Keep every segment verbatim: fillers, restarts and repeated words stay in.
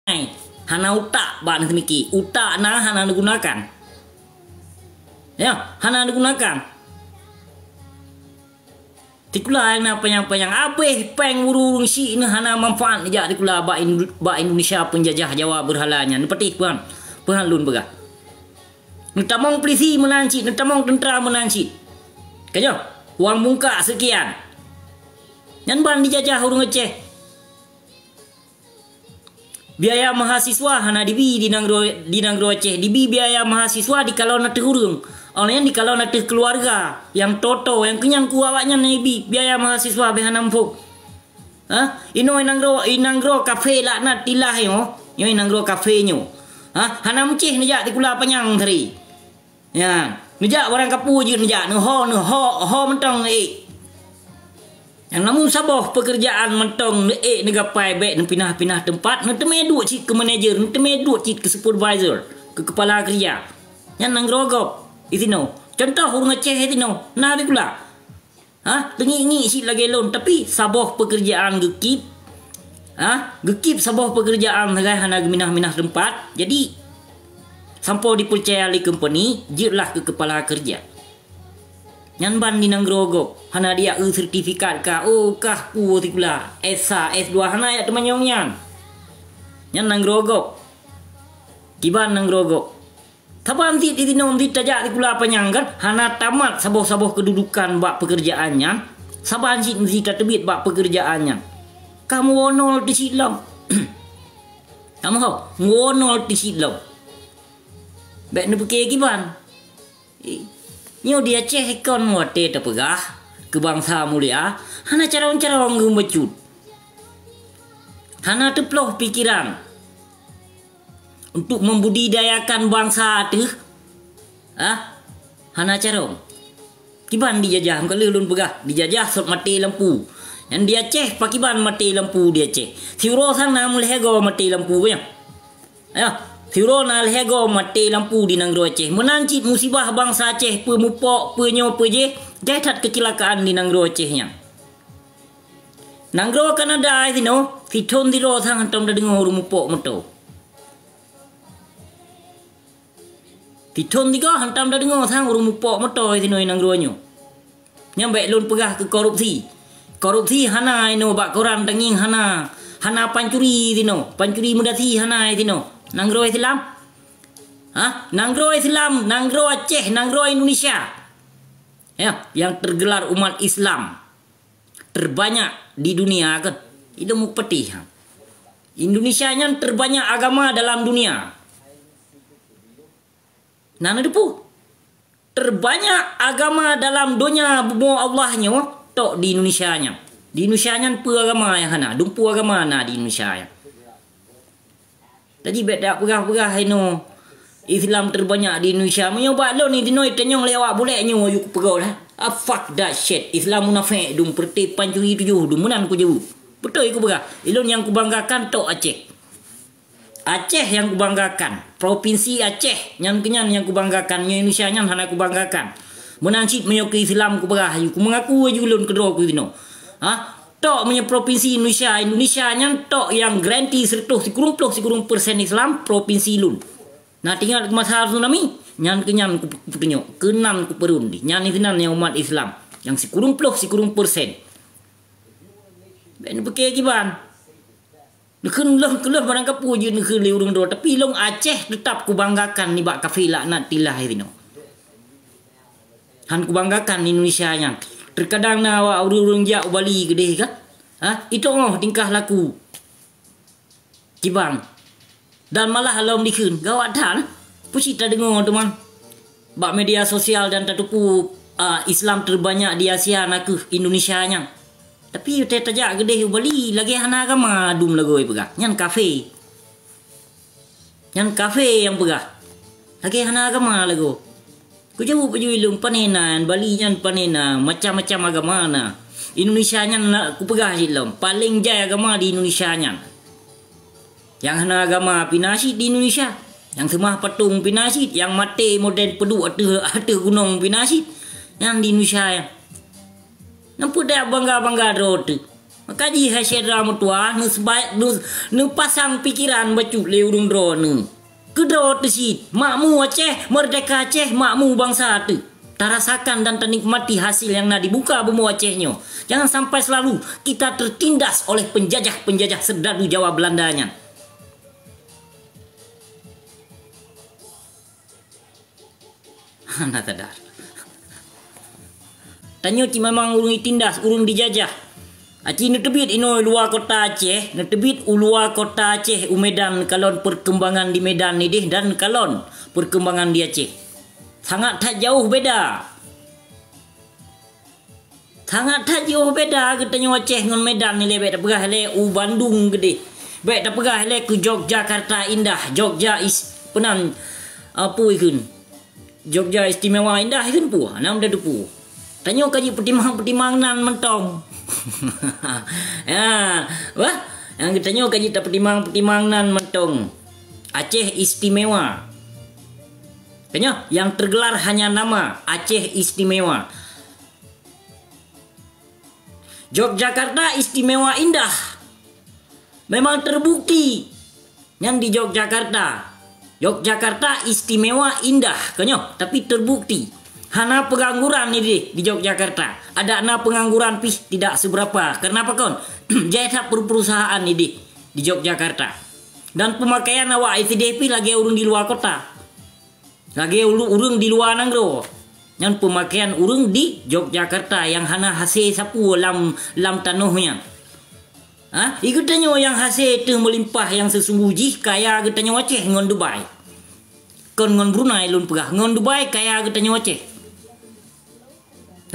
Hana utak bak neuseumiki, utak na hana neugunakan. Ya, hana neugunakan. Sikula nyang na panyang-panyang, abéh péng ureuëng syiek nyoe hana manfaat neujak sikula bak Indo-, bak Indonesia peunjajah Jawa beurhala nyan. Neupatéh peue han, peue han lôn peugah. Neutamong pulisi meunan cit, neutamong teuntra meunan cit. Ka nyoe, uang bungkak seukian. Nyan ban dijajah ureuëng Aceh. Biaya mahasiswa hana dibi di nanggroe, di nanggroe Aceh, dibi biaya mahasiswa dikalon ateueh ureuëng. Awaknyan dikalon ateueh keuluwarga nyang toto, nyang keunyan ku awaknyan nyang ibi biaya mahasiswa beh hana muphom. Ha? Inoe nanggroe, nanggroe kafé laknat tilah nyoe. Nyoe nanggroe kafé nyoe. Ha? Hana meucéh neujak sikula panyang tadi. Nyan, neujak barang kapeue jeuet neujak, neuho, neuho, ho mantong neuék. Nyang namun saboh peukeurjaan mantong neuék neugapai bék neupinah-pinah teumpat, neuteumé duek cit keu manager, neuteumé duek cit keu supervisor, keu keupala keureuja. Nyan nanggroe gob, isinoe. Cuntoh ureuëng Aceh isinoe, na bikula. Ha, teungiek-ngiek cit lagée lôn, tapi saboh peukeurjaan geukip, ha, geukip saboh peukeurjaan sagai hana geuminah-minah teumpat. Jadi, sampoe dipeucaya lé kompeni, jeuetlah keu keupala keureuja. Nyan ban di nanggroe gob, hana diak eu sertifikat ka, oh, kah, oh, sikula, S sa, S dua, hana jak teumanyong nyan. Nyan nanggroe gob. Kiban nanggroe gob. Saban cit di sinoe meusti tajak sikula panyang kan, hana tamat saboh-saboh keududukan bak peukeurjaan nyan, saban cit meusti tateubiet bak peukeurjaan nyan. Ka meuwoe nol teucit lom. Kamoe ho, meuwoe nol teucit lom. Bék neupike kiban. Eh, nyoe di Aceh kon watée tapeugah keu bansa mulia, hana carông-carông geumeucut. Hana teuploh pikeran untuk membudidayakan bansa teuh, ah, hana carông. Kiban dijajah, meukaleuh lôn peugah, dijajah sot maté lampu. Nyan di Aceh pakiban maté lampu di Aceh. Siuroe sang na meulhée goe maté lampu nyan. Ayoh, siuroe na lhée goe maté lampu di nanggroe Aceh. Meunan cit musibah bansa Aceh, peue mupok, peue nyoe, peue jéh, jai that keucilakaan di nanggroe Aceh nyan. Nanggroe Kanada sinoe, sithon sidroe sang hantom tadeungoe ureuëng mupok moto. Sithon sigoe hantom tadeungoe sang ureuëng mupok moto sinoe nanggroe nyoe. Nyang bék lôn peugah keu korupsi. Korupsi hana inoe bak koran tangieng hana. Hana pancuri sinoe, pancuri meudasi hana sinoe. Nanggroe Islam? Ha? Nanggroe Islam, nanggroe Aceh, nanggroe Indonesia. Ya, yang tergelar umat Islam terbanyak di dunia kan. Ilmu petih. Indonesia nyan terbanyak agama dalam dunia. Nah, na depu. Terbanyak agama dalam donya bumoe Allah nyoe tok di Indonesia nyan. Di Indonesia nyan peue agama nyang hana, dumpeue agama na di Indonesia nyan. Jadi bék dak peugah-peugah inoe Islam terbanyak di Indonesia. Meunyoe bak lôn ni dinoe tanyong lé awak bulek nyoe yue kupeugah lah. Ah, fuck that shit. Islam munafék dum, peureuté pancuri tujoh dum, meunan kujaweueb. Beutôi kupeugah, ilôn nyang kubanggakan tok Aceh. Aceh nyang kubanggakan, propinsi Aceh nyan keunyan nyang kubanggakan, nyoe Indonesia nyan hana kubanggakan. Meunan cit meunyoe keu Islam kupeugah, kumeungaku aju lôn keudroe keu inoe. Ha? Tok meunyoe propinsi Indonesia, Indonesia nyan tok nyang garanti seureutôh sikureueng ploh sikureueng persen Islam propinsi lôn. Na teuingat masa tsunami, nyan keunyan kup-, kutunyok, keunan kupeurun di. Nyan sinan nyang umat Islam, nyang sikureueng ploh sikureueng persen. Bék neupike kiban. Neukheun lôn, keu lôn barang kapeue jeuet neukheun lé ureuëng droe, tapi lôn Aceh teutap kubanggakan nibak kafé laknat tilah sinoe. Han kubanggakan Indonesia nyan. Teukadang na awak ureuëng-ureuëng jak u Bali keudeh kan? Ha? Itu oh tingkah laku. Kiban. Dan malah lom dikheun, gawat that. Peue cit tadeungoe teuma. Bak media sosial dan tateupeue, ah, Islam terbanyak di Asia nakeuh Indonesia nyan. Tapi watée tajak keudeh u Bali, lagée hana agama dum lagoe peugah. Nyan kafé. Nyan kafé nyang peugah. Lagée hana agama lagoe. Kujaweueb aju ilôn, pane na, Bali nyan pane na, macam-macam agama na. Indonesia nyan na, kupeugah cit lom, paleng jai agama di Indonesia nyan. Nyang hana agama pih na cit di Indonesia. Nyang seumah patong pih na cit, nyang maté modern peuduek ateueh, ateueh gunong pih na cit. Nyan di Indonesia nyan. Nampu dak bangga-bangga droe teuh. Maka jih hai syedara meutuwah, neuseubat, neus-, neupasang pikeran bacut lé ureuëng droeneuh. Keudroe teuh cit, makmu Aceh, meurdehka Aceh, makmu bansa teuh. Tarasakan dan tanikmati hasil nyang na di muka bumoe Aceh nyoe. Jangan sampai selalu kita tertindas oleh penjajah-penjajah serdadu Jawa Belanda nyan. Hana sadar. Tanyoe cit memang ureuëng ditindas, ureuëng dijajah. Aci neuteubiet inoe luwa kota Aceh, neuteubiet u luwa kota Aceh, u Medan, kalon perkembangan di Medan nideh dan kalon perkembangan di Aceh. Sangat that jauh beda. Sangat that jauh beda geutanyoe Aceh ngon Medan nilai, bék tapeugah lé u Bandung keudeh. Bék tapeugah lé keu Yogyakarta indah, Jogja is-, peunan, ah, peue ikheun. Jogja istimewa indah ikheun peue, hana meudadu peue. Tanyoe ka jipeutimang-peutimang nan mantong. Ya, wah, nyang geutanyoe ka jitapeutimang-peutimang nan mantong. Aceh istimewa. Tanyoe, yang tergelar hanya nama, Aceh istimewa. Yogyakarta istimewa indah. Memang terbukti. Nyan di Yogyakarta. Yogyakarta istimewa indah, konyoh, tapi terbukti. Hana pengangguran ideh di Yogyakarta. Adak na pengangguran pih tidak seberapa. Karena apa kon? Jai that per-, perusahaan ideh di Yogyakarta. Dan pemakaian awak sideh pih lagée ureuëng di luwa kota. Lagée ulu-, ureuëng di luwa nanggroe, nyan peumakaian ureuëng di Yogyakarta nyang hana hase sapeue lam, lam tanoh nyan. Ha? Di geutanyoe nyang hase teuh meulimpah, nyang seusunggoh jih kaya geutanyoe Aceh ngon Dubai. Kon ngon Brunei lôn peugah, ngon Dubai kaya geutanyoe Aceh.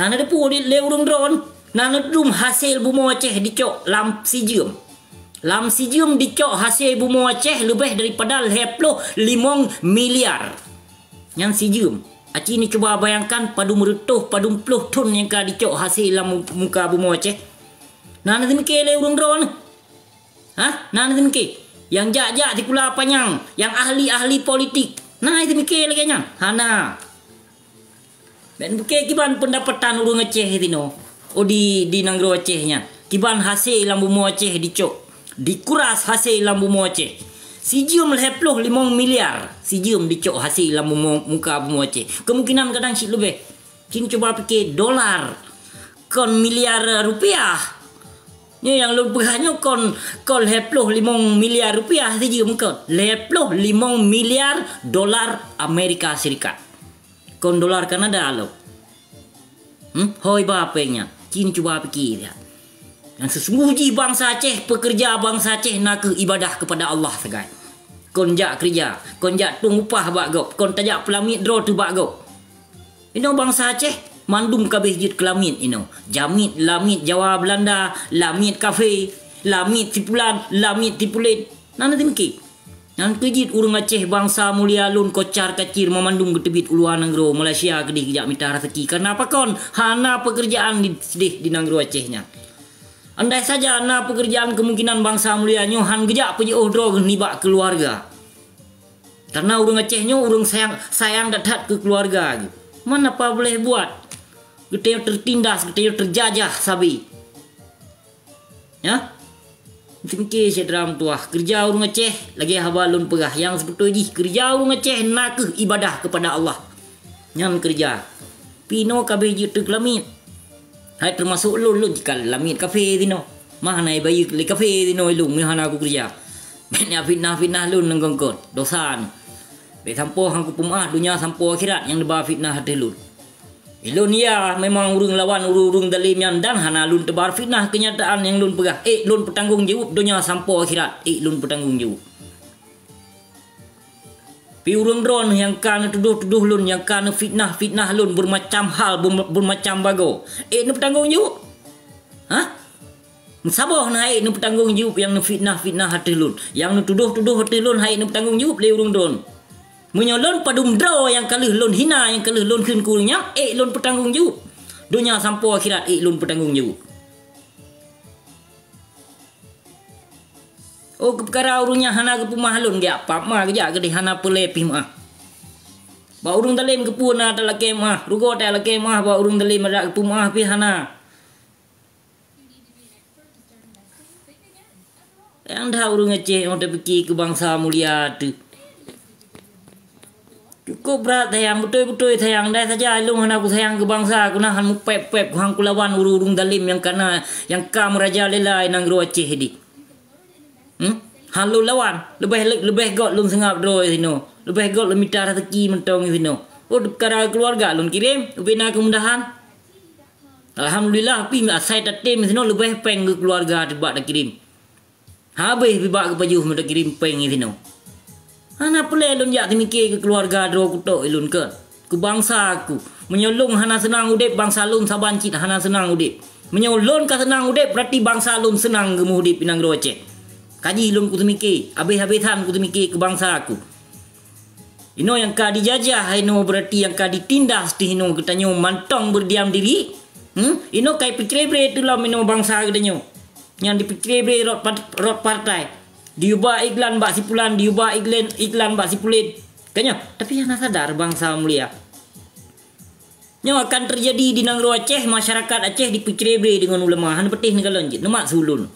Na neuteupeue di, lé ureuëng droen, na neudum hasé bumoe Aceh dicok lam sijeuem. Lam sijeuem dicok hasé bumoe Aceh leubeh daripada lhée ploh limong miliar. Nyan sijeuem. Aci neucuba bayangkan padum reutôh, padum ploh thon nyang ka dicok hasé lam mu-, muka bumoe Aceh. Na neuteumiké lé ureuëng droen? Hah? Na neuteumiké? Nyang jak-jak sikula panyang, nyang ahli-ahli politik, na neuteumiké lagée nyan? Hana. Bék neupike kiban pendapatan ureuëng Aceh sinoe, oh, di, di nanggroe Aceh nyan. Kiban hasé lam bumoe Aceh dicok, dikuras hasé lam bumoe Aceh. Sijeuem lhée ploh limong miliar, sijeuem dicok hasé lam bumoe, muka bumoe Aceh. Kemungkinan kadang cit leubeh. Cit cuba pike dolar, kon miliar rupiah. Nyoe nyang lôn peugah nyoe kon, kon lhée ploh limong miliar rupiah sijeuem kon. Lhée ploh limong miliar dolar Amerika Serikat. Kon dolar Kanada lom. Hmm? Hôi ba péng nyan. Cit cuba pike lihat. Nyang seusunggoh jih bansa Aceh, peukeureuja bansa Aceh nakeuh ibadah keupada Allah sagai. Kon jak keureuja, kon jak tueng upah bak gob, kon tajak peulamiet droe teuh bak gob. Inoe bansa Aceh, mandum ka abéh jeuet keu lamiet inoe. Jamiet, lamiet Jawa Belanda, lamiet kafé, lamiet sipulan, lamiet sipulen. Na neuteumiké. Nyan keuh jeuet ureuëng Aceh bansa mulia lôn kocar-kacir meumandum geuteubiet u luwa nanggroe Malaysia keudeh geujak mita raseuki. Kareuna pakon? Hana peukeurjaan di, sideh di nanggroe Aceh nyan. Andai saja na peukeurjaan, keumungkinan bansa mulia nyoe han geujak peujiôh droe nibak keuluwarga. Kareuna ureuëng Aceh nyoe ureuëng sayang, sayang that-that keu keuluwarga geuh. Man apa boleh buat? Geutanyoe teutindas, geutanyoe teujajah sabe. Ya? Mungkin syedara meutuwah, keureuja ureuëng Aceh lagée haba lôn peugah, nyang seubeutôi jih keureuja ureuëng Aceh nakeuh ibadah keupada Allah. Nyan keureuja. Pih inoe ka abéh jeuet teuk lamiet. Hai teumasok lôn, lôn jih ka lamiet kafé sinoe. Mah na ibayeue lé kafé sinoe lôn, meuhana kukeureuja. Bék na fitnah-fitnah lôn ngon kon-kon. Dosa nyoe. Bék sampoe han kupeumeu'ah donya sampoe akhirat nyang neuba fitnah ateueh lôn. Ilôn ya memang ureuëng lawan ureuëng-ureuëng dalém nyan dan hana lôn teubar fitnah keunyataan nyang lôn peugah. Ék lôn peutanggong jaweueb donya sampoe akhirat, ék lôn peutanggong jaweueb. Pih ureuëng droeneuh nyang ka neutudôh-tudôh lôn, nyang ka neufitnah-fitnah lôn beureumacam hal, beume-, beureumacam bagoe, ék neupeutanggong jaweueb? Hah? Meusaboh na ék neupeutanggong jaweueb nyang neufitnah-fitnah ateueh lôn, nyang neutudôh-tudôh ateueh lôn, han ék neupeutanggong jaweueb lé ureuëng droen. Meunyoe lôn padum droe nyang ka lheueh lôn hina, nyang ka lheueh lôn kheun keu ureuëng nyan, ék lôn peutanggong jaweueb. Donya sampoe akhirat ék lôn peutanggong jaweueb. Oh, keu peukara ureuëng nyang hana geupeumeu'ah lôn, geujak pap ma geujak keudeh hana peureulée pih meu'ah. Bak ureuëng dalém keupeue na talakée meu'ah, rugoe talakée meu'ah bak ureuëng dalém adak geupeumeu'ah pih hana. Sayang that ureuëng Aceh nyang tapike keu bansa mulia teuh. Cukup brat sayang, beutôi-beutôi sayang. Dai saja lôn hana kusayang keu bansa, ku na han mupéb-péb, ku han kulawan ureuëng-ureuëng dalem nyang kana, nyang ka meurajalela i nanggroe Aceh di. Hmm? Han lôn lawan, leubeh, leubeh göt lôn seungab droe sinoe, leubeh göt lôn mita raseuki mantong sinoe. Oh, peukara keuluwarga lôn kirém, ubena keumudahan. Alhamdulillah, pi asai tatem sinoe leubeh péng keu keuluwarga teuh bak takirém. Habéh pi bak geupajoh meutakirém péng sinoe. Hana peureulée lôn jak teumike keu keuluwarga droe kutok ilôn keu, keu bansa ku. Meunyoe lôn hana seunang udeb, bansa lôn saban cit hana seunang udeb. Meunyoe lôn ka seunang udeb, beurati bansa lôn seunang geumeuudeb i nanggroe Aceh. Ka jih lôn kuteumike, habéh-habésan kuteumike keu bansa ku. Inoe nyang ka dijajah, inoe beurati nyang ka ditindas teuh inoe geutanyoe mantong beurdiam diri. Hmm? Inoe ka ipeucrebre teulom inoe bansa geutanyoe. Nyang dipeucrebre rot, rot partai. Diuba iklan bak sipulan, diuba iklan, iklan bak sipulen. Kan nyoe? Tapi hana sadar bansa mulia. Nyoe akan teujadi di nanggroe Aceh, masyarakat Aceh dipeucrebre deungon ulama. Hana peuteh neukalon jeuet. Neumak su ulôn.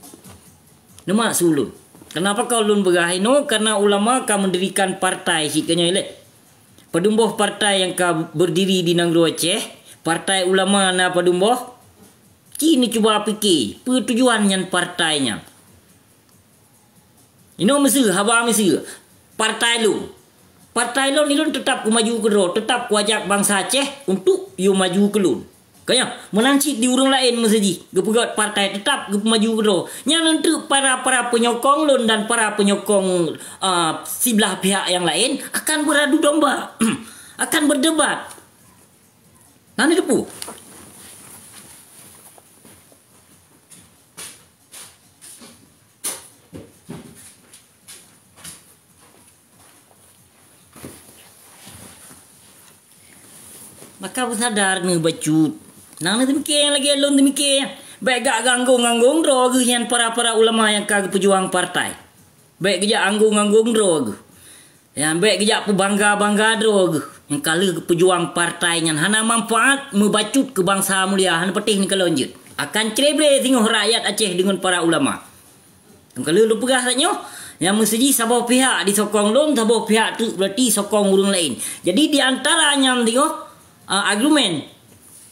Neumak su ulôn. Kenapa kau lôn peugah inoe? Karena ulama ka meundirikan partai cit keu nyoe lé. Padum boh partai nyang ka beurdiri di nanggroe Aceh, partai ulama na padum boh? Ci neucuba pike, peue tujuan nyan partai nyan? Inoe miseue, haba miseue. Partai lôn. Partai lôn, ilôn teutap kumaju keudroe, teutap kuajak bansa Aceh untuk yue maju keu lôn. Ka nyoe, meunan cit di ureuëng laén meuseuji geupeugét partai teutap geupeu maju keudroe. Nyan eunteuk para-para peunyokong lôn dan para peunyokong, a, siblah pihak nyang laén akan beuradu domba, akan beureudebat. Na neuteupeue? Maka beusadar neuh bacut. Nang neuteumike nyang lagée lôn teumike nyan. Bék gak geuanggong-anggong droe geuh nyan para-para ulama nyang ka geupeujuang partai. Bék geujak anggong-anggong droe geuh. Nyan bék geujak peubangga-bangga droe geuh nyang ka lheueh geupeujuang partai nyan hana manfaat meubacut keu bansa mulia hana peuteh neukalon jeuet. Akan cre-bre singoh rakyat Aceh deungon para ulama. Teungkaleue lôn peugah tanyoe, nyang meuseuji saboh pihak disokong lôn, saboh pihak teuk beurati sokong ureuëng laén. Jadi di antara nyan singoh, a, argumen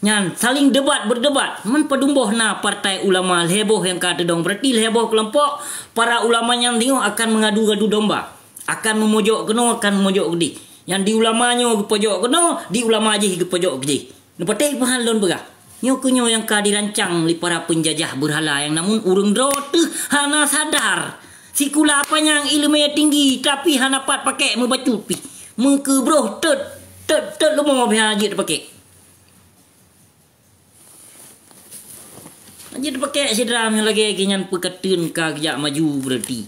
nyan saling debat berdebat. Man padum boh na partai ulama lhée boh nyang ka teudong, beurati lhée boh keulompok para ulama nyan singoh akan meungadu-gadu domba. Akan meumojok keunoe, akan meumojok keudeh. Nyang di ulama nyoe geupojok keunoe, di ulama jih geupojok keudeh. Neupatéh peuhan lôn peugah. Nyoe keuh nyoe nyang ka dirancang lé para peunjajah beurhala nyang namun ureuëng droe teuh hana sadar. Sikula panyang iéleumé tinggi, tapi hana pat pakék meubacut pih. Meukeubroh tot, tot, tot leumo pih hana jeuet pakék. Jeuet pakék syedara nyang lagée geuh nyan peukateun ka geujak maju beurati.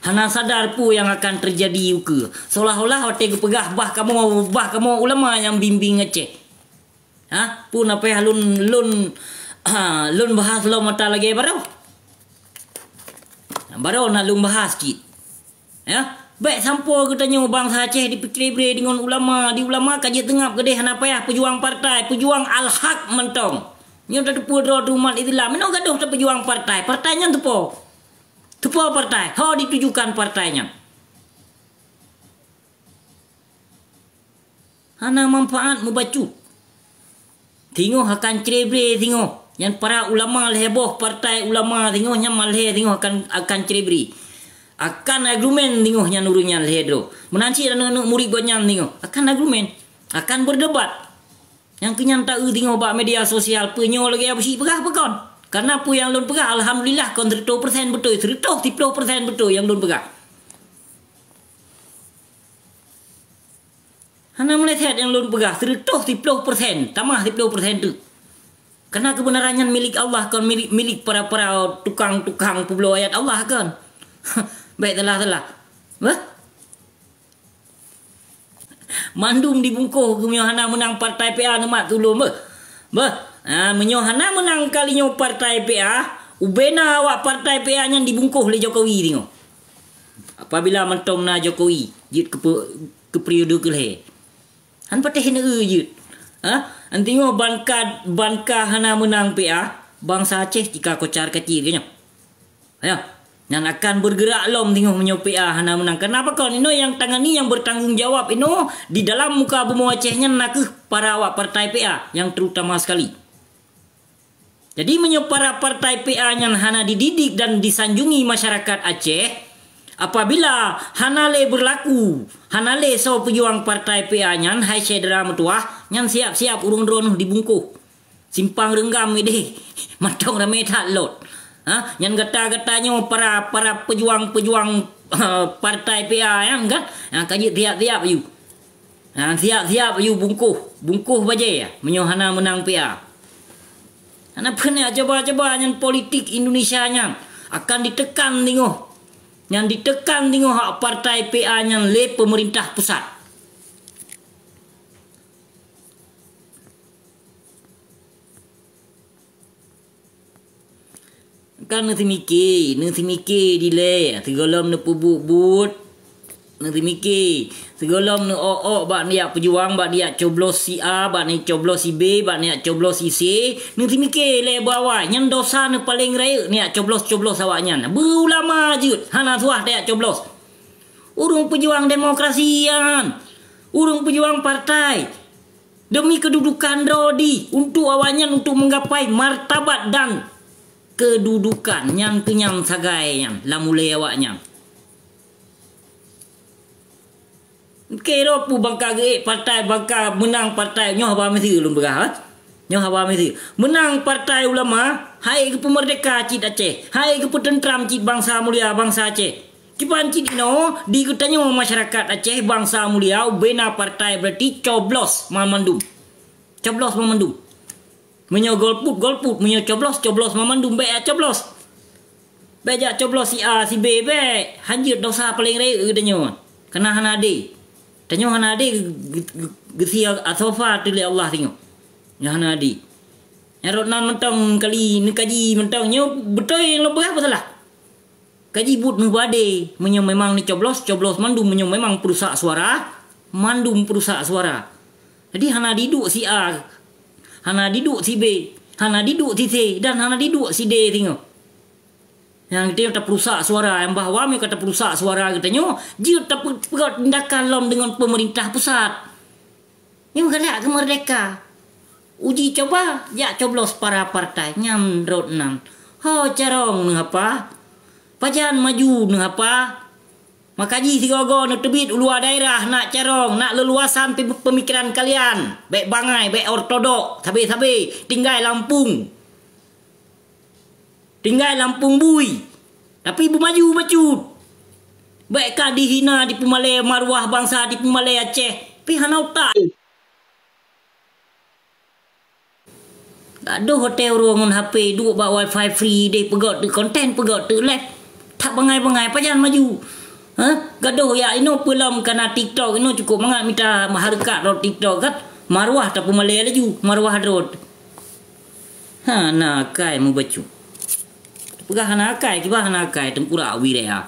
Hana sadar peue nyang akan teujadi ukeue. Seolah-olah watée geupeugah bah kamoe, bah kamoe ulama nyang bimbing Aceh. Ha? Peue na payah lôn, lôn, ha, lôn bahas lom mata lagée baroe? Baroe na lôn bahas cit. Ya, bék sampoe geutanyoe bansa Aceh dipeucre-bre deungon ulama. Di ulama ka jeuet teungab keudeh hana payah peujuang partai, peujuang al-haq mantong. Nyoe tateupeue droe teuh umat Islam, meunoe gadoh tapeujuang partai, partai nyan teupo. Teupo partai, ho ditujukan partai nyan. Hana manfaat meubacut. Singoh akan cre-bre singoh. Nyan para ulama lhée boh partai ulama singoh nyan malhée singoh akan, akan cre-bre. Akan argumen singoh nyan ureuëng nyan lhée droe. Meunan cit aneuëk-aneuëk murit gobnyan singoh. Akan argumen. Akan berdebat. Nyang keu nyan ta-eu singoh bak media sosial peue nyoe lagée Abusyik peugah peue kon. Karena peue nyang lôn peugah, alhamdulillah kon seureutôh persen beutôi, seureutôh siploh persen beutôi nyang lôn peugah. Hana meuleset nyang lôn peugah, seureutôh siploh persen, tamah siploh persen teuk. Karena keubeunaran nyan milék Allah, kon milék, milék para-para tukang-tukang peubloe ayat Allah kon. Bék salah-salah. Beuh? Mandum dibungkoh geuh meunyoe hana meunang partai P A neumat tulông beuh. Beuh, ha, meunyoe hana meunang kali nyoe partai P A, ubena awak partai P A nyan dibungkoh lé Jokowi singoh. Apabila mantong na Jokowi jeuet keu pe-, keu periode keulhée. Han patéh neu jeuet. Ha? Antingoe ban ka, ban ka hana meunang P A, bansa Aceh jika kocar kacir keu nyoe. Ya. Nyan akan bergerak lom singoh meunyoe P A hana meunang. Kenapa kon? Inoe nyang tangani, nyang bertanggung jawab inoe di dalam muka bumoe Aceh nyan nakeuh para awak partai P A nyang terutama sekali. Jadi meunyoe para partai P A nyan hana dididik dan disanjungi masyarakat Aceh, apabila hana lé berlaku, hana lé soe peujuang partai P A nyan, hai syedara meutuwah, nyan siap-siap ureuëng droeneuh dibungkôh. Simpang Reunggam idéh, mantong ramé that lot. Ha, nyan gata-gata nyoe para, para peujuang-peujuang, eh, partai P A nyan kan? Ha, ka jeuet siap-siap aju. Ha, siap-siap aju bungkôh, bungkôh bajée meunyoe hana meunang P A. Hana peureunah coba-coba nyan politik Indonesia nyan akan ditekan singoh. Nyan ditekan singoh hak partai P A nyan lé pemerintah pusat. Kan neusimike, neusimike dilée, sigohlom neupeubuet buet, neusimike, sigohlom neuok-ok bak neujak peujuang, bak neujak coblos si A, bak neujak coblos si B, bak neujak coblos si C, neusimike lé bak awai, nyan dosa neupaléng rayeuk neujak coblos-coblos awaknyan. Beu ulama jeuet, hana suah tajak coblos. Ureuëng peujuang demokrasi nyan, ureuëng peujuang partai, demi kedudukan droe di, untuk awaknyan untuk menggapai martabat dan kedudukan nyan keuh nyang sagai nyan lam ulée awaknyan. Keu droe peue bangka geuék partai, bangka meunang partai, nyoe haba miseue lôn peugah, eh? Nyoe haba miseue. Meunang partai ulama, hai geupeumeurdeka cit Aceh, hai geupeuteuntram cit bansa mulia, bansa Aceh. Kiban cit inoe di geutanyoe masyarakat Aceh bansa mulia, ubena partai berarti coblos mamandum. Coblos mamandum. Meunyoe golput, golput. Meunyoe coblos, coblos mamandum. Bék jak coblos. Bék jak coblos si A, si B, bék. Hanjeuet dosa paléng rayeuk geutanyoe. Kana hana adé. Tanyoe hana adé geusie asofa teuh lé Allah singoh. Nyoe hana adé. Nyang rot nan mantong kali neukaji mantong nyoe beutôi lôn peugah peusalah. Kaji buet neuh bade, meunyoe memang neucoblos, coblos mandum, meunyoe memang peurusak suara, mandum peurusak suara. Jadi hana diduek si A, hana diduek si B, hana diduek si C, dan hana diduek si D singoh. Nyang geutanyoe tapeurusak suara, nyang bahwa meunyoe ka tapeurusak suara geutanyoe, jeuet tapeugot tindakan lom deungon pemerintah pusat. Nyoe galak keu meurdeka. Uji coba jak coblos para partai nyan rot nan. Ho carông neuh apa? Pajan maju neuh apa? Maka jih sigoe-goe neuteubiet u luwa daerah nak carông, nak leuluasan pe-, pemikiran kalian. Bék bangai, bék ortodok, sabe-sabe, tinggai lampung. Tinggai lampung bui, tapi beumaju bacut. Bék ka dihina, dipeumalée maruah bansa, dipeumalée Aceh, pi hana utak. Gadoh watée uroe ngon H P duek bak wifi free deh, peugöt teuk konten, peugöt teuk live. That bangai-bangai pajan maju. Ha? Gadoh ya inoe peulom kana TikTok inoe cukup mangat mita hareukat rot TikTok kan. Maruah tapeumalée laju, maruah droe. Hana akai mubacut. Peugah hana akai, kiban hana akai, teungkurak wiraya.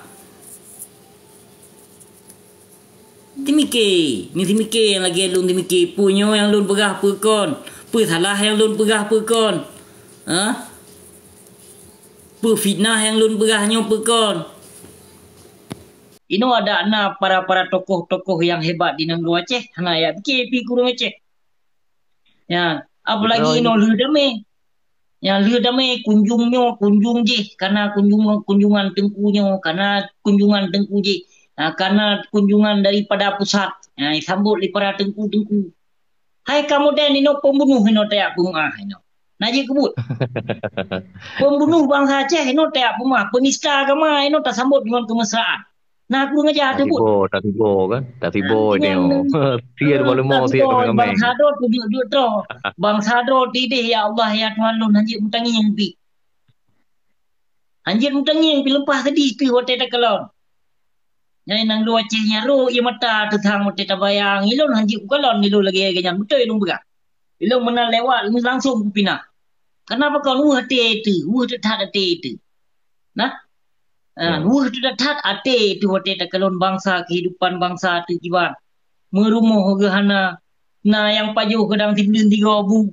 Timike, ni timike nyang lagée lôn timike, peue nyoe nyang lôn peugah peue kon, peue salah nyang lôn peugah peue kon. Ha? Peue fitnah nyang lôn peugah nyoe peue kon. Inoe adak na para-para tokoh-tokoh nyang hebat di nanggroe Aceh, hana jak pike pi kureueng Aceh. Ya, apalagi inoe lheueh damé. Ya, lheueh damé kunjung nyoe, kunjung jih, kana kunjung, kunjungan teungku nyoe, kana kunjungan teungku jih. Ha, kana kunjungan daripada pusat. Ha, sambot lé para teungku-teungku. Hai kamoe dan inoe pembunuh inoe tajak peumeu'ah inoe. Na jeuet keubuet. Pembunuh bansa Aceh inoe tajak peumeu'ah, penista agama inoe tasambot deungon keumesraan. Na kureueng aja teubeuet. Tasibo, tasibo kan? Tasibo dia. Sia dua lima sia dua lima. Bangsa droe tu jeuet-jeuet droe. Bangsa droe tideh ya Allah ya Tuhan lôn hanjeuet meutangieng pi. Hanjeuet meutangieng pi leupah sedih teuh watée takalon. Nyang nanggroe Aceh nyan ro ie mata teutang watée tabayang ilôn hanjeuet kukalon ilôn lagée nyan beutôi lôn peugah. Ilôn meunan lewat langsong kupinah. Kenapa kon weueh até teuh, weueh teuh that até teuh. Nah, ha, weueh teuh that até teuh watée takalon bansa, kehidupan bansa teuh kiban. Meurumoh geuh hana, na nyang pajoh keudang sibuleuen tiga bu.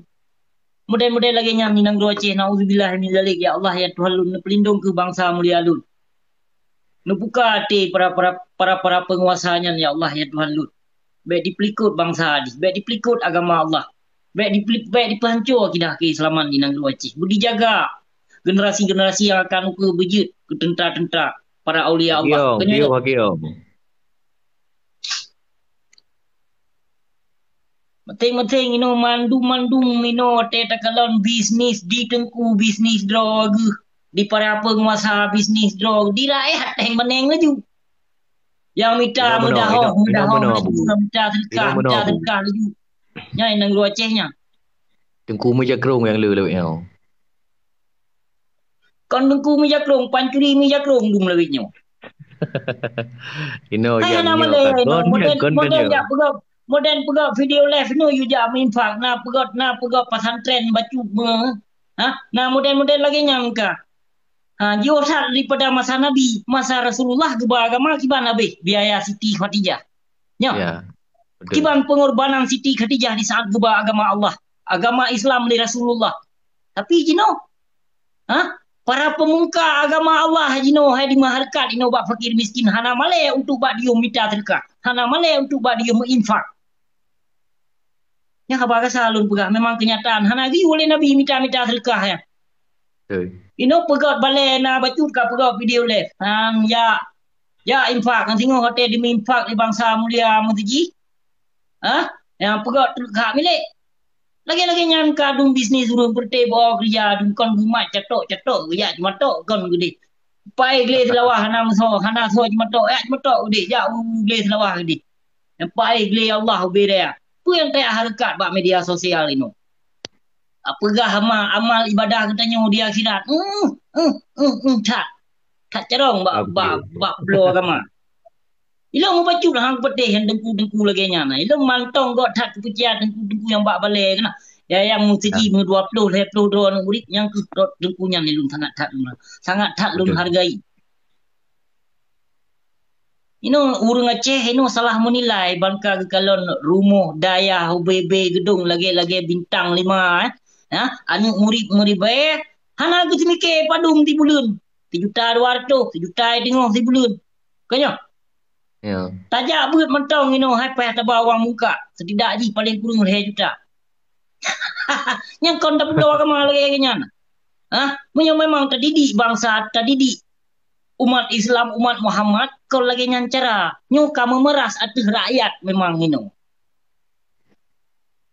Model-model lagée nyan di nanggroe Aceh, naudzubillah min zalik, ya Allah ya Tuhan lôn, neupeulindong keu bansa mulia lôn. Neubuka até para, para, para, para peunguasa nyan, ya Allah, ya Tuhan lôn. Bèk dipeulikot bansa jih, bèk dipeulikot agama Allah. Bèk dipeli-, bèk dipeuhanco akidah keuislaman di nanggroe Aceh. Beudijaga generasi-generasi nyang akan ukeue beujeuet keu teuntra-teuntra para aulia Allah. Hakiom, Keunyoe hakiom. Meuténg-meuténg inoe mandum-mandum inoe watèe takalon bisnis di teungku, bisnis droe geuh, di para peunguasa bisnis droe, di rakyat, eh, baneng laju. Nyang mita meudahoh, meudahoh laju, nyang mita seudeukah, mita seudeukah laju. Nyan nanggroe Aceh nyan. Teungku meujakrong nyang le lawét nyoe. Kon teungku meujakrong, pancuri meujakrong dum lawét nyoe. Inoe hai, nyang hana nyoe malèe, ka inoe kon, modern, kon modern nyoe. Jak peugah, modern peugah video live nyoe yue jak meuinfak, na peugah, na peugah pesantren bacut me. Ha? Na modern-modern lagèe nyan ka. Ha, jiôh that daripada masa Nabi, masa Rasulullah geuba agama kiban habéh biaya Siti Khadijah. Nyoh. Ya, betul. Kiban pengorbanan Siti Khadijah di saat geuba agama Allah, agama Islam lé Rasulullah. Tapi jinoe, ha? Para pemungka agama Allah jinoe hai di meuhareukat inoe bak fakir miskin, hana malèe untuk bak diyum mita seudeukah, hana malèe untuk bak diyum meuinfak. Nyan haba gasa lôn peugah, memang kenyataan. Hana geuyue lé Nabi mita-mita seudeukah nyan. Betul. Inoe peugöt balèe na bacut ka peugöt video live. Han, jak, jak infak. Ngon singoh watèe dimeuinfak lé bansa mulia meuseujih. Ha? Nyang peugöt teuk hak milék. Lagèe-lagèe nyan ka dum bisnis ureueng peureté beuo keureuja, dum kon geumat catok-catok, jak jimatok kon geudeh. Pai glé seulawah hana meusoe, hana soe jimatok, jak jimatok geudeh, jak u glé seulawah geudeh. Nyang pai glé Allah ubé daya. Peue nyang tajak hareukat bak media sosial inoe? Peugah amal, amal ibadah geutanyoe di akhirat. Hmm, hmm, hmm, hmm, that. That carông bak, bak, bak bloe agama. Ilôn meubacut hang peutéh nyang teungku-teungku lagèe nyan. Ilôn mantong göt that keupeucaya teungku-teungku nyang bak balèe keunan. Ya, nyang meuseujih meudua ploh, lhèe ploh droe aneuk murit, nyang keuh teungku nyan ilôn sangat that lôn, sangat that lôn hargai. Inoe ureueng Aceh inoe salah meunilai ban ka geukalon rumoh dayah ubé-bé geudong lagèe-lagèe bintang lima, eh. Ha, aneuk murit meuribèe, hana geuseumiké padum sibuleuen. Sijuta dua ratus, sijuta teungoh sibuleuen. Ka nyoe? Ya. Tajak beuet mantong inoe hai payah taba uang muka, setidak jih paleng kureueng lhèe juta. Nyang kon tapeudoe agama lagèe nyan. Hah? Meunyoe memang tadidik bansa, tadidik umat Islam, umat Muhammad, kon lagèe nyan cara. Nyoe ka meumeuras ateueh rakyat memang inoe.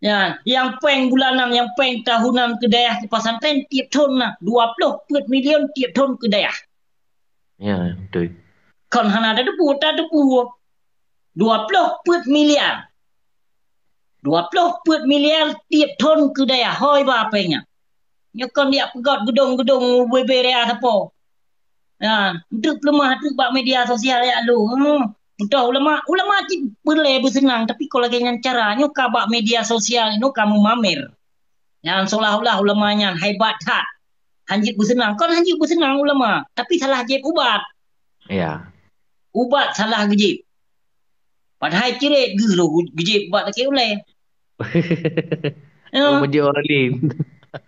Ya, nyang péng bulanan, nyang péng tahunan keu dayah keu pesantren tiep thon na, dua ploh peuet milion tiep thon keu dayah. Ya, beutôi. Kon hana tateupeue, tateupeue. Dua ploh peuet miliar. Dua ploh peuet miliar tiep thon keu dayah. Hôi ba péng nyan. Nyoe kon jak peugöt geudong-geudong ubé-bé raya sapo. Ha, treuk peuleumah treuk bak media sosial jak lôn. Hmm. Beutôi ulama, ulama cit peureulèe beuseunang, tapi kon lagèe nyan cara. Nyoe ka bak media sosial, nyoe ka meumamer. Nyan seolah-olah ulama nyan hebat that. Hanjeuet beuseunang. Kon hanjeuet beuseunang ulama, tapi salah jieb ubat. Ya. Ubat salah geujieb. Padahai cirét geuh lôn geujieb ubat lakèe ulèe. Ya. Oh, meujeuet orang lain.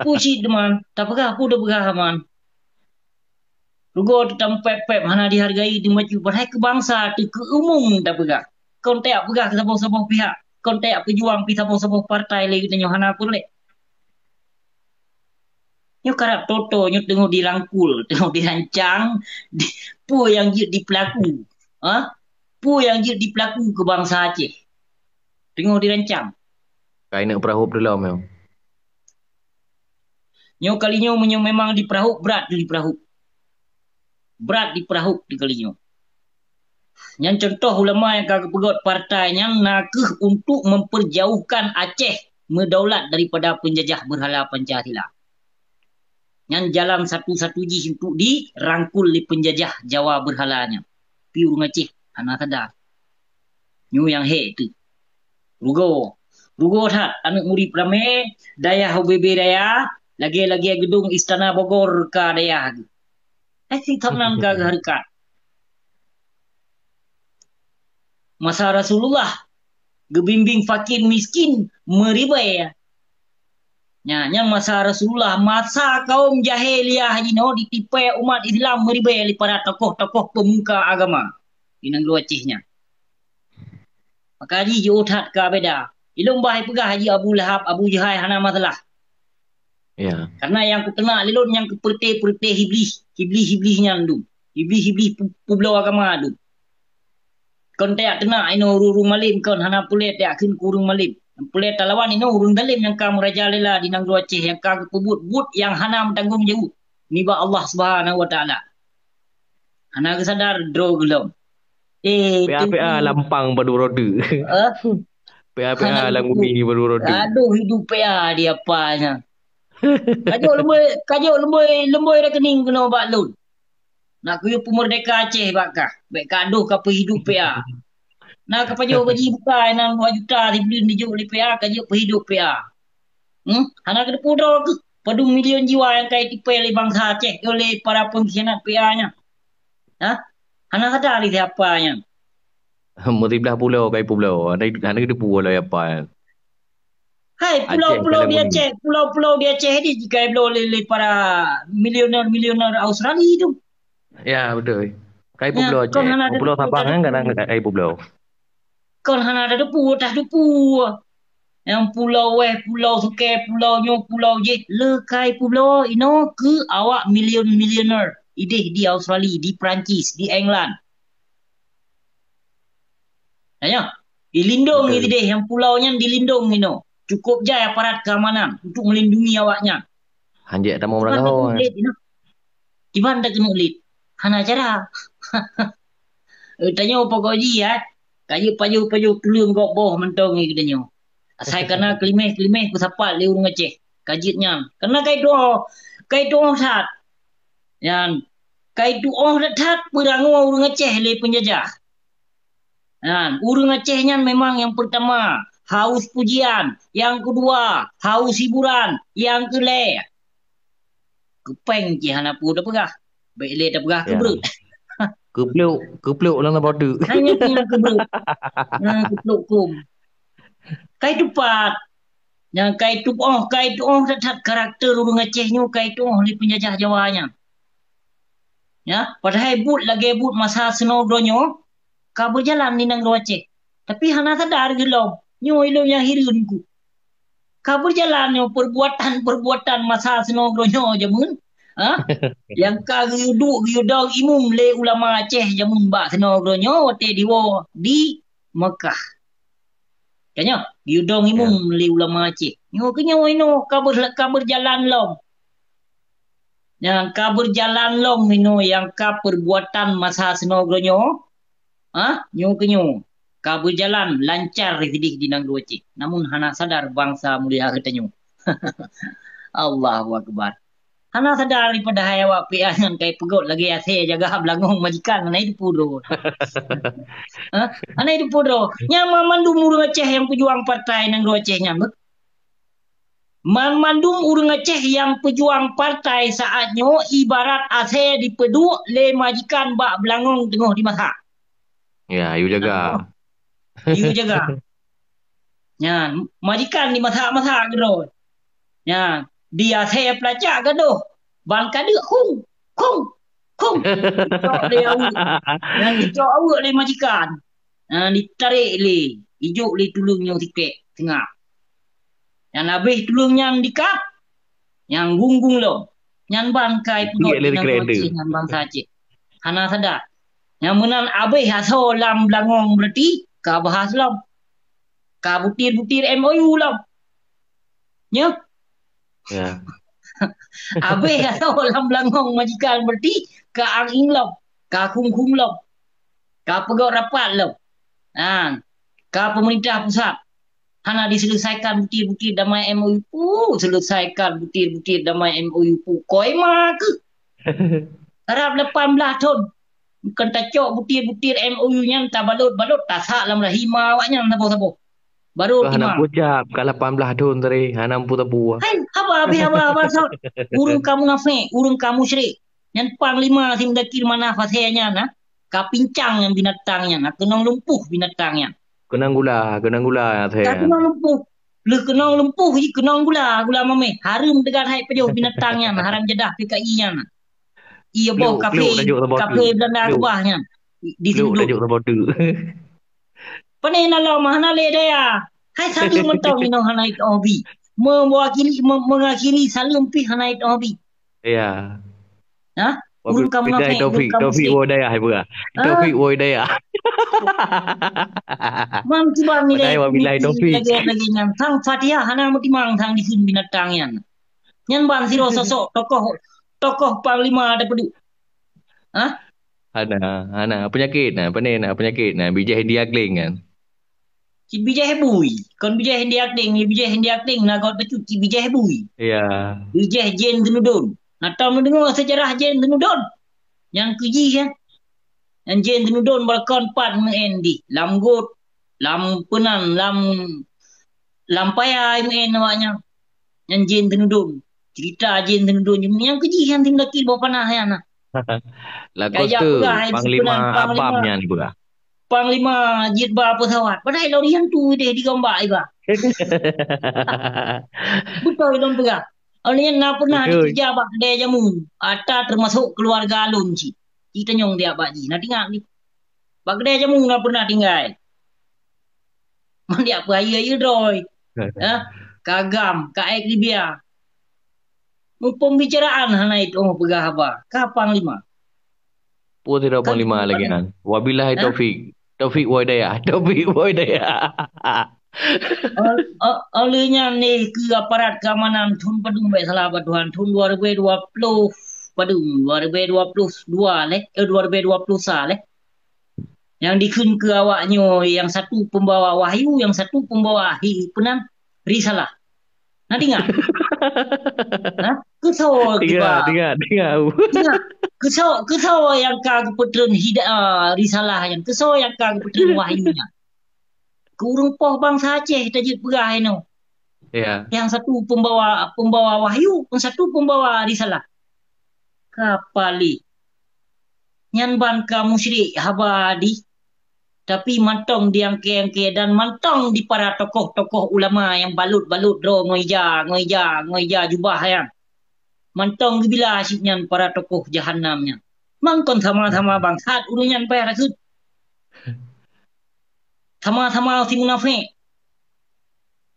Peue cit teuma, tapeugah peue tapeugah teuma. Rugoe teutamong pèp-pèp hana dihargai, dimaju, padahai keu bansa teuh, keu umum tapeugah. Kon tajak peugah keu saboh-saboh pihak, kon tajak peujuang pih saboh-saboh partai lé geutanyoe hana peureulèe. Nyoe karab toto nyoe teungoh dirangkul, teungoh dirancang, di, peue nyang jeuet dipeulaku. Ha? Peue nyang jeuet dipeulaku keu bansa Aceh. Teungoh dirancang. Kaineuk peurahop deulom nyoe. Nyoe kali nyoe meunyoe memang dipeurahop, brat dipeurahop. Brat dipeurahop di kali nyoe. Nyan contoh ulama nyang ka geupeugöt partai nyan na kheueh untuk memperjauhkan Aceh meudaulat daripada peunjajah beurhala Pancasila. Nyan jalan satu-satu jih untuk dirangkul lé peunjajah Jawa beurhala nyan. Pi ureueng Aceh hana sadar. Nyoe nyang hék teuh. Rugoe. Rugoe that aneuk murit ramé, dayah ubé-bé dayah, lagèe-lagèe geudong Istana Bogor ka dayah geuh. Eh, si thon nan ka geuhareukat. Masa Rasulullah geubimbéng fakir miskin meuribèe. Nya, nyang masa Rasulullah, masa kaum jahiliyah jinoe ditipée umat Islam meuribée lé para tokoh-tokoh peumuka agama di nanggroe Aceh nyan. Maka jih jiôh that ka beda. Ilôn bah ipeugah jih Abu Lahab, Abu Jahai hana masalah. Ya. Karena nyang kuteunak lé lôn nyang keupeureuté-peureuté Iblih, Iblih-Iblih nyan dum. Iblih-Iblih pu-, peubloe agama dum. Kon tajak teunak inoe ureuëng-ureuëng malém, kon hana peureulée tajak kheun keu ureuëng malém. Peureulée talawan inoe ureuëng dalém nyang ka meurajalela di nanggroe Aceh nyang ka geupeubuet buet nyang hana meutanggong jaweueb nibak Allah Subhanahu wa Taala. Hana geusadar droe geuh lom. Eh, P A P A tu lampang padum roda. Eh? P A P A hana lam geupeue. Bumi padum roda. Aduh, hidup P A di apa nyan. Kajok leumboi, kajok leumboi, leumboi rekening keunoe bak lôn. Nak kuyue peumerdeka Aceh bak kah. Bék ka doh ka peuhidup P A. Na ka pajoh gaji bukai nan dua juta sibuleuen dijok lé P A, ka jeuet peuhidup P A. Hmm? Hana keuteupeue droe keuh padum milion jiwa nyang ka jitipée lé bansa Aceh, lé para pengkhianat P A nyan. Ha? Hana sadar lé siapa nyan. Meuriblah pulo ka ipeubloe. Hana, hana keuteupeue lé siapa nyan. Hai, pulau-pulau di Aceh, pulau-pulau di Aceh ni jika bloe lé, lé para milioner-milioner Australia tu. Ya, betul. Kai peubloe Aceh. Pulau Sabang kan kadang kai peubloe. Kon hana ada depu, tah depu. Yang pulau weh, pulau sukè, pulau nyoe, pulau jih, le kai peubloe inoe keu awak milion-milioner ideh di Australia, di Perancis, di England. Nyan, dilindong ideh, nyang pulau nyan dilindong inoe. Cukup jai aparat keamanan untuk melindungi awaknyan. Hanjek tamong meurangah. Kiban takeuneuk lét. Hana cara. Eh, tanyoe pokok jih, eh. Kajeuet pajoh-pajoh tuleueng gop boh mantong ngi geutanyoe. Asai kana keulimeh-keulimeh beusapat lé ureuëng Aceh. Kajeuet nyan. Kana kai tuoh, kai tuoh that. Nyan, kai tuoh that peurangoe ureuëng Aceh lé peunjajah. Nyan, ureuëng Aceh nyan memang nyang peurtama haus pujian, nyang keudua haus hiburan, nyang keulhèe keupeng cit hana peue tapeugah. Bék lé tapeugah keubreuek. Keupluk, keupluk lam saboh teuk. Hanya keupluk keubreuek. Nah, keupluk kum. Kai tupat. Nyang kai tuoh, kai tuoh that-that karakter ureuëng Aceh nyoe kai tuoh lé peunjajah Jawa nyan. Ya, padahai buet lagée buet masa sinoe droe nyoe ka beujalan di nanggroe Aceh. Tapi hana sadar geuh lom, nyoe ilôn nyang hireuen ku. Ka beujalan nyoe perbuatan-perbuatan masa sinoe droe nyoe jameun, ha? Nyang ka geuyue dong imum lé ulama Aceh jameun bak sinoe droe nyoe watée diwoe di Mekah. Tanyoe, geuyue dong imum lé ulama Aceh. Nyoe keuh nyoe inoe ka ber-, ka beujalan lom. Nyang ka beujalan lom inoe nyang ka perbuatan masa sinoe droe nyoe. Ha? Nyoe keuh nyoe. Ka beujalan lancar sideh di nanggroe Aceh. Namun hana sadar bansa mulia geutanyoe. Allahu Akbar. Hana sadar padahai awak P A nyan kai peugot lagée asée jaga beulangong majikan hana jiteupeue droe. Ha? Hana jiteupeue droe. Nyan mandum ureuëng Aceh nyang peujuang partai nanggroe Aceh nyan beuh. Mandum ureuëng Aceh nyang peujuang partai saat nyoe ibarat asée dipeuduek lé majikan bak beulangong teungoh dimasak. Ya, yue jaga. Yue jaga. Nyan, majikan dimasak-masak keudroe. Nyan, di asée peulacak gadoh. Ban kadeuk khung, khung, khung. Dicok lé aweuek. Nyan dicok aweuek lé majikan. Nyan ditarek lé, ijok lé tuleueng nyoe sikek teungab. Nyan abéh tuleueng nyan dikab, nyan gung-gung lom. Nyan ban kai peugot nyan bansa Aceh. Hana sadar. Nyan meunan abéh asoe lam beulangong berarti ka bahas lom. Ka butir-butir M O U lom. Nyoe. Ya. Abéh asoe lam beulangong majikan berarti ka ang-ing lom, ka khung-khung lom, ka peugot rapat lom. Ha, ka pemerintah pusat. Hana diselesaikan butir-butir damai M O U. Puh, selesaikan butir-butir damai M O U. Puh, koi ma keuh. Karab lapan blah thon. Bukan tacok butir-butir M O U nyan tabalot-balot tasak lam rahim awak nyan saboh-saboh. Baru timang. Hana pucap ka lapan blah thon tadi, hana meupu-tapu. Hai, haba habéh haba-haba sot. Ureuëng ka munafék, ureuëng ka musyrik. Nyan panglima si Mudakir Manaf asée nyan, ha? Ka pincang nyan binatang nyan, ha? Keunong lumpuh binatang nyan. Keunong gula, keunong gula asée. Ka keunong lumpuh. Lheueh keunong lumpuh jih keunong gula, gula mameh. Hareuem teuga hai pajoh binatang nyan, haram jadah P K I nyan. Iya boh kafé, kafé Belanda keubah nyan. Di sini duduk. Pane na lom hana lé daya. Hai satu mentong inoe hana it obi. Mewakili, me-, mengakhiri saleuem pih hana it obi. Ya. Ha? Ureueng ka munafék, Taufik, ureueng ka Taufik musyrik. Woi dayah, hai peugah. Ha? Taufik woi dayah. Mang kiban nilai wabillahi taufik. Lagèe-lagèe nyan. Tang Fatihah hana meutimang tang dikheun binatang nyan. Nyan ban sidroe sosok tokoh, tokoh panglima ada peuduk. Ha? Hana, hana. Penyakit na, pane na, penyakit na. Bijéh India Kling kan. Cit bijéh bui. Kon bijéh India Kling, bijéh India Kling na got bacut cit bijéh bui. Ya. Bijéh jén teunudon. Na tom neudeungoe seujarah jén teunudon? Nyang keujih ya. Nyang jén teunudon beureukan pat meu'en di lam got, lam peunan, lam, lam paya meu'en awak nyan. Nyang jén teunudon. Cerita jén teunudon nyang keujih nyang tim laki boh panah nyan. Lakoste, panglima abam nyan peugah. Panglima jeuet ba pesawat. Padahai lôn hantu deh digombak iba. Beutôi lôn peugah. Awak nyan na pernah dikeureuja bak keudè jamu. Ata teumasok keuluwarga lôn cit. Cit tanyong diak bak jih. Na teuingat ni. Bak keudè jamu na pernah tinggai. Mandiak peuhayeue-hayeue droe. Ha? Ka agam, ka ék Libya. Meupeubicaraan hana itu peugah haba. Ka panglima. Peue sidroe panglima lagèe nyan. Wabillahi taufik. Taufik woi dayah. Taufik woi dayah. Ol-, o-, oleh nyan lé keu aparat keamanan thon padum bèk salah bak Tuhan, thon dua ribu dua puluh padum, dua ribu dua puluh dua lé, eh, dua ribu dua puluh sa lé. Nyang dikheun keu awak nyoe, yang satu pembawa wahyu, yang satu pembawa hi-, peunan risalah. Na teuingat? Ha? Keusoe kiban? Teuingat, teuingat, teuingat. Teuingat. Keusoe, keusoe nyang ka geupeutreun hida-, ah, risalah nyan? Keusoe nyang ka geupeutreun wahyu nyan? Keu ureueng poh bansa Aceh tajeuet peugah inoe. Ya. Yang satu pembawa, pembawa wahyu, yang satu pembawa risalah. Ka palih. Nyan ban ka musyrik haba di. Tapi mantong di angkée-angkée dan mantong di para tokoh-tokoh ulama nyang balot-balot droe ngon ija, ngon ija, ngon ija jubah nyan. Mantong geubila cit nyan para tokoh jahanam nyan. Mangkon sama-sama bangsat ureueng nyan payah takheun. Sama-sama si munafék.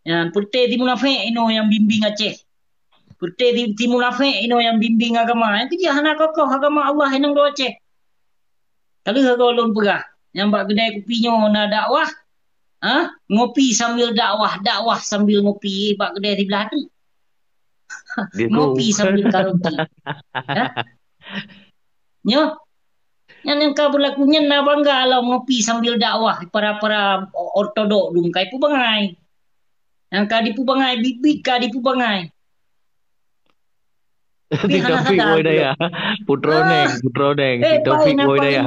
Nyan, peureté si munafék inoe nyang bimbing Aceh. Peureté si, si munafék inoe nyang bimbing agama. Nyang keujih hana kokoh agama Allah inong do Aceh. Ka lheueh goe lôn peugah, nyang bak keudè kupi nyoe na dakwah, ha? Ngopi sambil dakwah, dakwah sambil ngopi bak keudè siblah tu. Ngopi sambil karaoke. Ha? Nyoe. Nyan nyang ka beulaku nyan na bangga lom ngopi sambil dakwah para-para ortodok dum kai peubangai. Nyang ka dipeubangai, biet-biet ka dipeubangai. Tapi hana sadar. Taufik woi dayah. Putroneng, putroneng. Eh, Taufik woi dayah.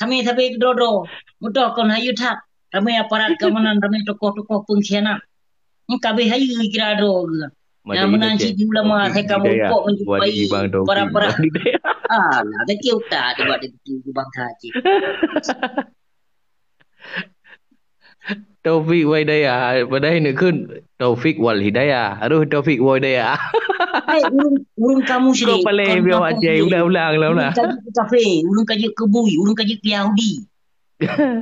Kami sabe keudroe-droe. Mudah kon hayu that. Ramai aparat keamanan, ramai tokoh-tokoh pengkhianat. Ni kabeh hayu kira droe ke. Nyang meunan cit ulama sai ka meurupok menjumpai para-para. Ah, nah, kecil tak ada buat itu bangsa cit. Taufik wal Hidayah, padahai neukheun Taufik wal Hidayah. Aduh, Taufik wal Hidayah. Hai, ureueng, ureueng kamu syirik. Kau paling biar wak cai, ulang-ulang, ulang-ulang. Ureueng ka jeuet keu kafé, ureueng ka jeuet keu bui, ureueng ka jeuet keu Yahudi.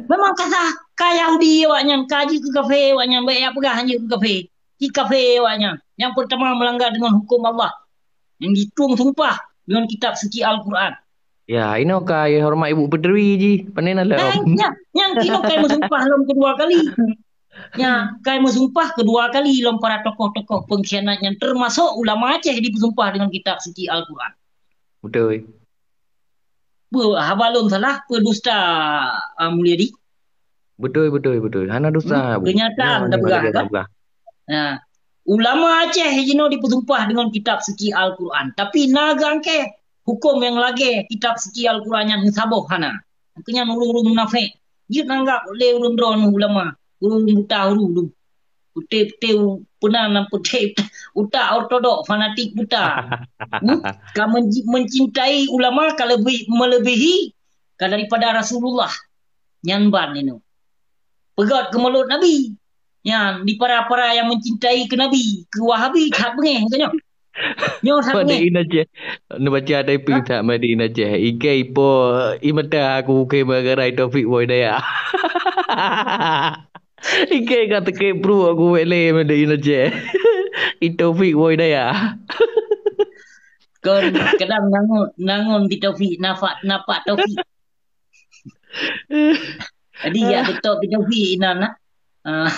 Memang ka sah, ka Yahudi awak nyan, ka jeuet keu kafé awak nyan, baik ya peugah jeuet keu kafé. Di kafé awak nyan. Nyang peurtama meulanggar deungon huköm Allah. Nyang jitueng sumpah deungon kitab suci Al-Quran. Ya, inoe ka horeumat ibu peutri jih. Pane na lom. Nyang, nyang kinoe kai meusumpah lom keudua kali. Nyang kai meusumpah keudua kali lom para tokoh-tokoh pengkhianat nyan, teumasok ulama Aceh dipeusumpah deungon kitab suci Al-Quran. Beutôi. Peu haba lôn salah, peu dusta, ah, Mulyadi? Beutôi, beutôi, beutôi. Hana dusta, Bu. Kenyataan tapeugah, kan? Nah, ulama Aceh jinoe dipeusumpah deungon kitab suci Al-Quran. Tapi na geuangkée huköm nyang lagée kitab suci Al-Quran nyan saboh hana. Maka nyan ureueng-ureueng munafék. Jeuet nanggap lé ureueng droeneuh ulama, ureueng buta huru dum. Putéh-putéh u-, peunan lam putéh utak ortodok fanatik buta. Hmm? Ka menji-, mencintai ulama ka lebih, melebihi ka daripada Rasulullah. Nyan ban inoe. Peugöt keu mulod Nabi. nyan di para-para yang mencintai ke Nabi, ke Wahabi, that beungéh ke nyoe. Nyoe that Made beungéh. in Aceh. Neubaca Taufik that made in Aceh. Iké ipo i mata aku ke meugarai Taufik Boy Daya. Iké ka teuke pru aku wele made in Aceh. I Taufik Boy Daya. Kon kadang nangun nangun di Taufik, nafak napak Taufik. Jadi ya betul di Taufik inan lah. Ah.